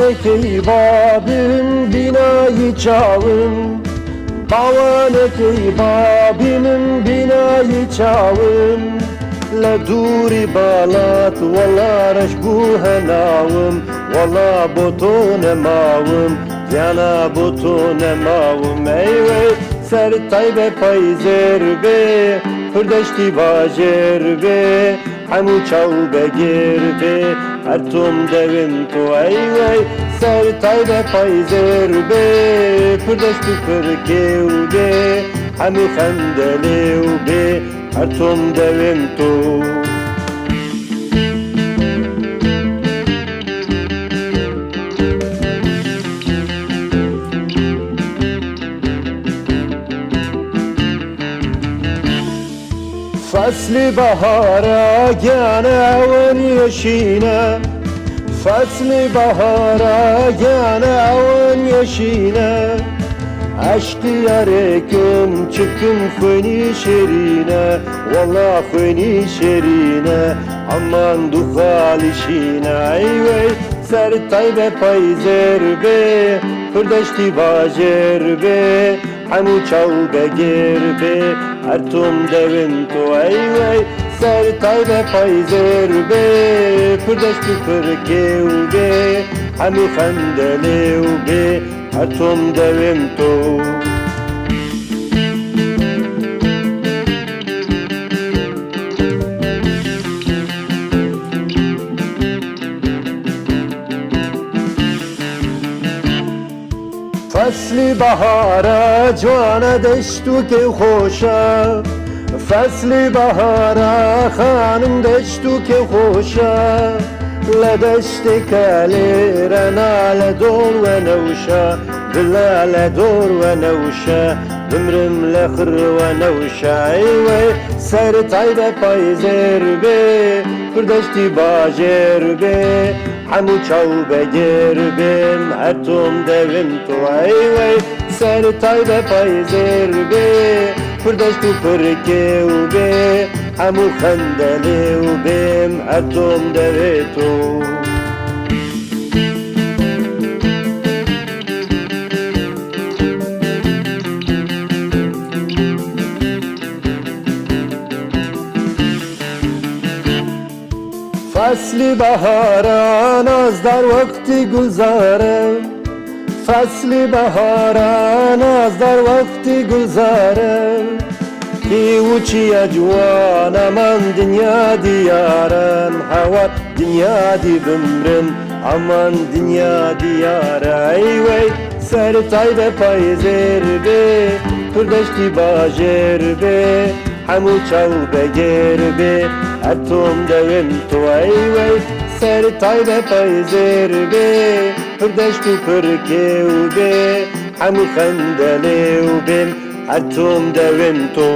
باوانەکەی بابم بینایی چاوم، باوانەکەی بابی من بینایی چاوم، لە دووری باڵات وەڵا ڕەش بوو هەناوم، وەڵا بۆ تۆ نەماوم، گیانە بۆ تۆ نەماوم. ئەیوەی سەر تایبە پایزێر بێ، پردەشتی باژێر بێ، هەموو چاو بەگێر بێ، هەر تۆم دەوێم تۆ. ئەیوەی سەر تایبە پایزێر بێ، پردەشت و پرکێو بێ، هەموو خەندە لێو بێ، هەر تۆم دەوێم تۆ. فەسلی بەهارە گیانە ئەوەن یەشینە، فەسلی بەهارە گیانە ئەوەن یەشینە، عەشقی یارێکم چکم خوێنی شێرینە، وەڵا خوێنی شێرینە، ئەمان دوو خاڵی شینە. ئەیوەی سەر تایبە پایزێر بێ، پردەشتی باژێر بێ، هەموو چاو بەگێر بێ، هەر تۆم دەوێم تۆ. ئەیوەی سەر تایبە پایزێر بێ، پردەشت و پرکێو بێ، هەموو خەندە لێو بێ، هەر تۆم دەوێم تۆ. فەسلی بەهارە جوانە دەشت و کێو خۆشە، فەسلی بەهارە خانم دەشت و کێو خۆشە، لە دەشتێکە لێرە نا لە دۆڵ وەنەوشە، بلا لە دۆر وەنەوشە، بمرم لە خڕ وەنەوشە. ئەیوەی سەر تایبە پایزێر بێ، پردەشتی باژێر بێ، هەموو چاو بەگێر بێم، هەر تۆم دەوێم تۆ. ئەیوەی سەر تایبە پایزێر بێ، پردەشت و پرکێو بێ، هەموو خەندە لێو بێم، هەر تۆم دەوێ تۆ. فەسلی بەهارە نازدار وەختی گوڵزارە، فەسلی بەهارە نازدار وەختی گوڵزارە، کێوچیە جوانەمان دنیا دیارن، هەوار دنیا دی بمرن ئەمان دنیا دیارە. ئەیوەی سەر تایبە پایزێر بێ، پردەشتی باژێر بێ، هەموو چاو بەگێر بێ، هەر تۆم دەوێم تۆ. ئەیوەی سەر تایبە پایزێر بێ، پردەشت و پرکێو بێ، هەموو خەندە لێو بێم، هەر تۆم دەوێم تۆ.